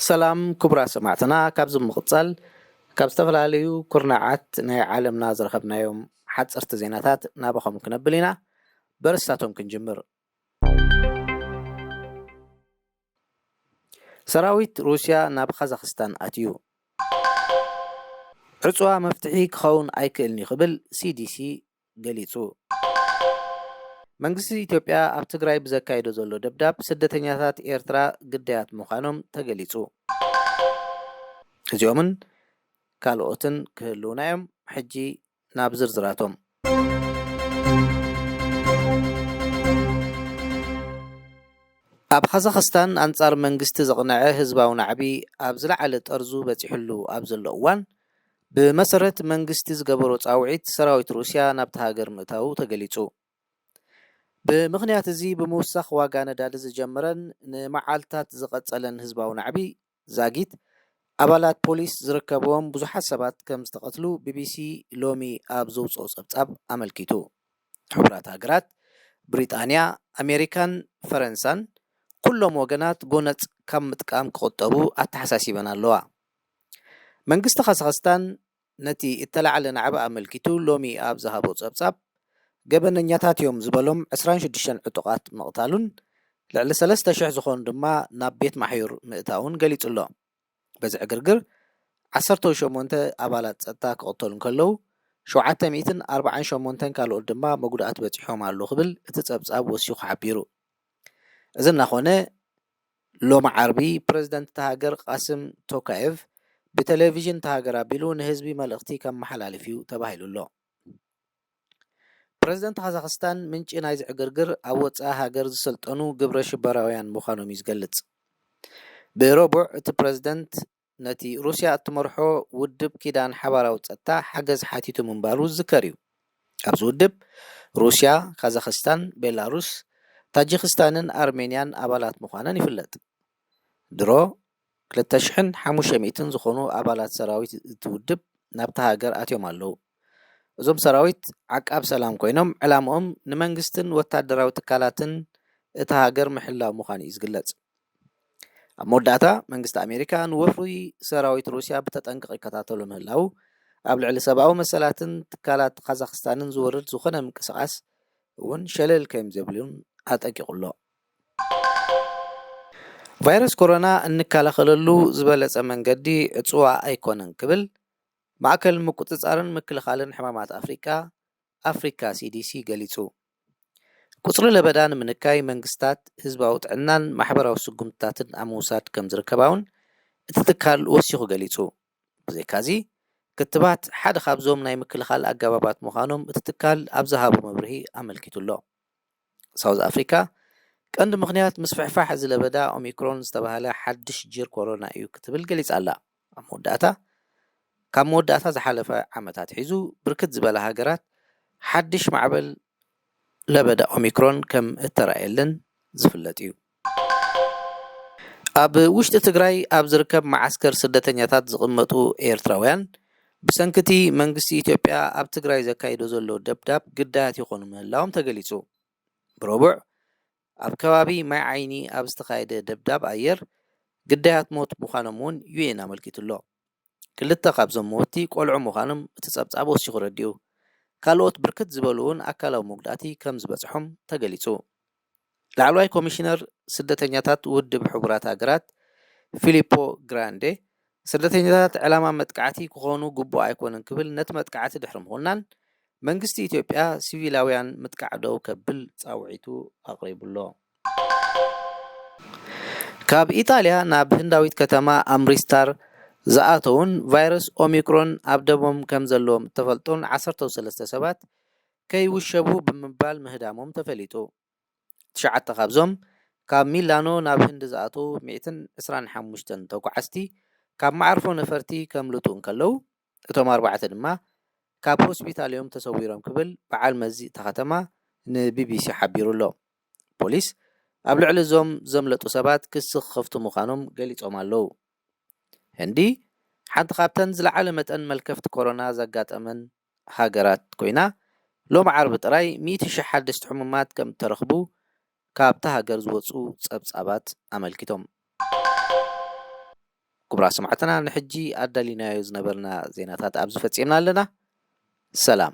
ሰላም ክቡራት ሰማዕትና፣ ካብዚ ብምቕጻል ካብ ዝተፈላለዩ ኩርናዓት ናይ ዓለምና ዝረኸብናዮም ሓጸርቲ ዜናታት ናባኹም ክነብል ኢና። በርስታቶም ክንጅምር። ሰራዊት ሩስያ ናብ ካዛኽስታን ኣትዩ። ዕጽዋ መፍትሒ ክኸውን ኣይክእልን እዩ ክብል ሲዲሲ ገሊጹ። መንግስቲ ኢትዮጵያ ኣብ ትግራይ ብዘካየዶ ዘሎ ደብዳብ ስደተኛታት ኤርትራ ግዳያት ምዃኖም ተገሊጹ። እዚኦምን ካልኦትን ክህልውና እዮም። ሕጂ ናብ ዝርዝራቶም። ኣብ ካዛኽስታን ኣንጻር መንግስቲ ዝቕነዐ ህዝባዊ ናዕቢ ኣብ ዝለዓለ ጠርዙ በጺሕሉ ኣብ ዘሎ እዋን፣ ብመሰረት መንግስቲ ዝገበሮ ጻውዒት ሰራዊት ሩስያ ናብታ ሃገር ምእታዉ ተገሊጹ። ብምኽንያት እዚ ብምውሳኽ ዋጋ ነዳዲ ዝጀመረን ንመዓልታት ዝቐጸለን ህዝባዊ ናዕቢ፣ ዛጊት ኣባላት ፖሊስ ዝርከብዎም ብዙሓት ሰባት ከም ዝተቐትሉ ቢቢሲ ሎሚ ኣብ ዘውጽኦ ጸብጻብ ኣመልኪቱ። ሕቡራት ሃገራት፣ ብሪጣንያ፣ ኣሜሪካን ፈረንሳን ኩሎም ወገናት ጎነጽ ካብ ምጥቃም ክቑጠቡ ኣተሓሳሲበን ኣለዋ። መንግስቲ ካዛኽስታን ነቲ እተላዕለ ናዕቢ ኣመልኪቱ ሎሚ ኣብ ዝሃቦ ጸብጻብ፣ ገበነኛታት እዮም ዝበሎም ዕስራን ሽዱሽተን ዕጡቓት ምቕታሉን ልዕሊ ሰለስተ ሽሕ ዝኾኑ ድማ ናብ ቤት ማሕዩር ምእታውን ገሊጹ ኣሎ። በዚ ዕግርግር ዓሰርተ ሸሞንተ ኣባላት ጸጥታ ክቕተሉ እንከለዉ፣ ሸውዓተ ሚእትን ኣርባዓን ሸሞንተን ካልኦት ድማ መጉዳእቲ በጺሖም ኣለዉ ክብል እቲ ጸብጻብ ወሲኹ ሓቢሩ። እዚ እናኾነ፣ ሎሚ ዓርቢ ፕረዚደንት እታ ሃገር ቃስም ቶካየቭ ብቴሌቪዥን እታ ሃገር ኣቢሉ ንህዝቢ መልእኽቲ ከመሓላልፍ እዩ ተባሂሉ ኣሎ። ፕረዚደንት ካዛኽስታን ምንጪ ናይዚ ዕግርግር ኣብ ወጻኢ ሃገር ዝሰልጠኑ ግብረ ሽበራውያን ምዃኖም እዩ ዝገልጽ። ብረቡዕ እቲ ፕረዚደንት ነቲ ሩስያ እትመርሖ ውድብ ኪዳን ሓባራዊ ጸጥታ ሓገዝ ሓቲቱ ምንባሩ ዝዝከር እዩ። ኣብዚ ውድብ ሩስያ፣ ካዛኽስታን፣ ቤላሩስ፣ ታጂክስታንን ኣርሜንያን ኣባላት ምዃነን ይፍለጥ። ድሮ ክልተ ሽሕን ሓሙሽተ ሚእትን ዝኾኑ ኣባላት ሰራዊት እቲ ውድብ ናብታ ሃገር ኣትዮም ኣለዉ። እዞም ሰራዊት ዓቃብ ሰላም ኮይኖም፣ ዕላምኦም ንመንግስትን ወታደራዊ ትካላትን እታ ሃገር ምሕላው ምዃኑ እዩ ዝግለጽ። ኣብ መወዳእታ፣ መንግስቲ ኣሜሪካ ንወፍሪ ሰራዊት ሩስያ ብተጠንቀቕ ይከታተሎ ምህላዉ፣ ኣብ ልዕሊ ሰብኣዊ መሰላትን ትካላት ካዛኽስታንን ዝወርድ ዝኾነ ምንቅስቓስ እውን ሸለል ከም ዘብሉን ኣጠንቂቑ ኣሎ። ቫይረስ ኮሮና እንከላኸለሉ ዝበለጸ መንገዲ ዕጽዋ ኣይኮነን ክብል ማእከል ምቁጽጻርን ምክልኻልን ሕማማት ኣፍሪቃ፣ ኣፍሪካ ሲዲሲ፣ ገሊጹ። ቁጽሪ ለበዳ ንምንካይ መንግስታት ህዝባዊ ጥዕናን ማሕበራዊ ስጉምትታትን ኣብ ምውሳድ ከም ዝርከባ እውን እቲ ትካል ወሲኹ ገሊጹ። ብዘይካዚ፣ ክትባት ሓደ ካብዞም ናይ ምክልኻል ኣገባባት ምዃኖም እቲ ትካል ኣብ ዝሃቦ መብርሂ ኣመልኪቱ ኣሎ። ሳውዝ ኣፍሪካ ቀንዲ ምኽንያት ምስፍሕፋሕ እዚ ለበዳ ኦሚክሮን ዝተባህለ ሓድሽ ጅር ኮሮና እዩ ክትብል ገሊጻ ኣላ። ኣብ መወዳእታ፣ ካብ መወዳእታ ዝሓለፈ ዓመታት ሒዙ ብርክት ዝበላ ሃገራት ሓድሽ ማዕበል ለበዳ ኦሚክሮን ከም እተራእየለን ዝፍለጥ እዩ። ኣብ ውሽጢ ትግራይ ኣብ ዝርከብ መዓስከር ስደተኛታት ዝቕመጡ ኤርትራውያን ብሰንኪ እቲ መንግስቲ ኢትዮጵያ ኣብ ትግራይ ዘካይዶ ዘሎ ደብዳብ ግዳያት ይኾኑ ምህላዎም ተገሊጹ። ብረቡዕ ኣብ ከባቢ ማይ ዓይኒ ኣብ ዝተኻየደ ደብዳብ ኣየር ግዳያት ሞት ምዃኖም እውን ዩኤን ኣመልኪቱ ኣሎ። ክልተ ካብዞም መወቲ ቆልዑ ምዃኖም እቲ ጸብጻብ ወሲኹ ረዲኡ። ካልኦት ብርክት ዝበሉ እውን ኣካላዊ መጉዳእቲ ከም ዝበጽሖም ተገሊጹ። ላዕለዋይ ኮሚሽነር ስደተኛታት ውድብ ሕቡራት ሃገራት ፊሊፖ ግራንዴ፣ ስደተኛታት ዕላማ መጥቃዕቲ ክኾኑ ግቡእ ኣይኮነን ክብል፣ ነቲ መጥቃዕቲ ድሕሪ ምኹናን መንግስቲ ኢትዮጵያ ሲቪላውያን ምጥቃዕ ደው ከብል ጻውዒቱ ኣቕሪቡ ኣሎ። ካብ ኢጣልያ ናብ ህንዳዊት ከተማ ኣምሪስታር ዝኣተዉን ቫይረስ ኦሚክሮን ኣብ ደሞም ከም ዘለዎም እተፈልጡን ዓሰርተ ሰለስተ ሰባት ከይውሸቡ ብምባል ምህዳሞም ተፈሊጡ። ትሽዓተ ካብዞም ካብ ሚላኖ ናብ ህንዲ ዝኣተዉ ሚእትን ዕስራን ሓሙሽተን ተጓዓዝቲ ካብ መዓርፎ ነፈርቲ ከምልጡ እንከለዉ፣ እቶም ኣርባዕተ ድማ ካብ ሆስፒታል እዮም ተሰዊሮም ክብል በዓል መዚ እታ ከተማ ንቢቢሲ ሓቢሩ ኣሎ። ፖሊስ ኣብ ልዕሊ እዞም ዘምለጡ ሰባት ክሲ ክኸፍቱ ምዃኖም ገሊጾም ኣለዉ። ህንዲ ሓንቲ ካብተን ዝለዓለ መጠን መልከፍቲ ኮሮና ዘጋጠመን ሃገራት ኮይና፣ ሎሚ ዓርቢ ጥራይ ሚእቲ ሺሕ ሓደሽቲ ሕሙማት ከም እተረኽቡ ካብታ ሃገር ዝወጹ ጸብጻባት ኣመልኪቶም። ክቡራት ሰማዕትና፣ ንሕጂ ኣዳሊናዮ ዝነበርና ዜናታት ኣብዚ ፈጺምና ኣለና። ሰላም።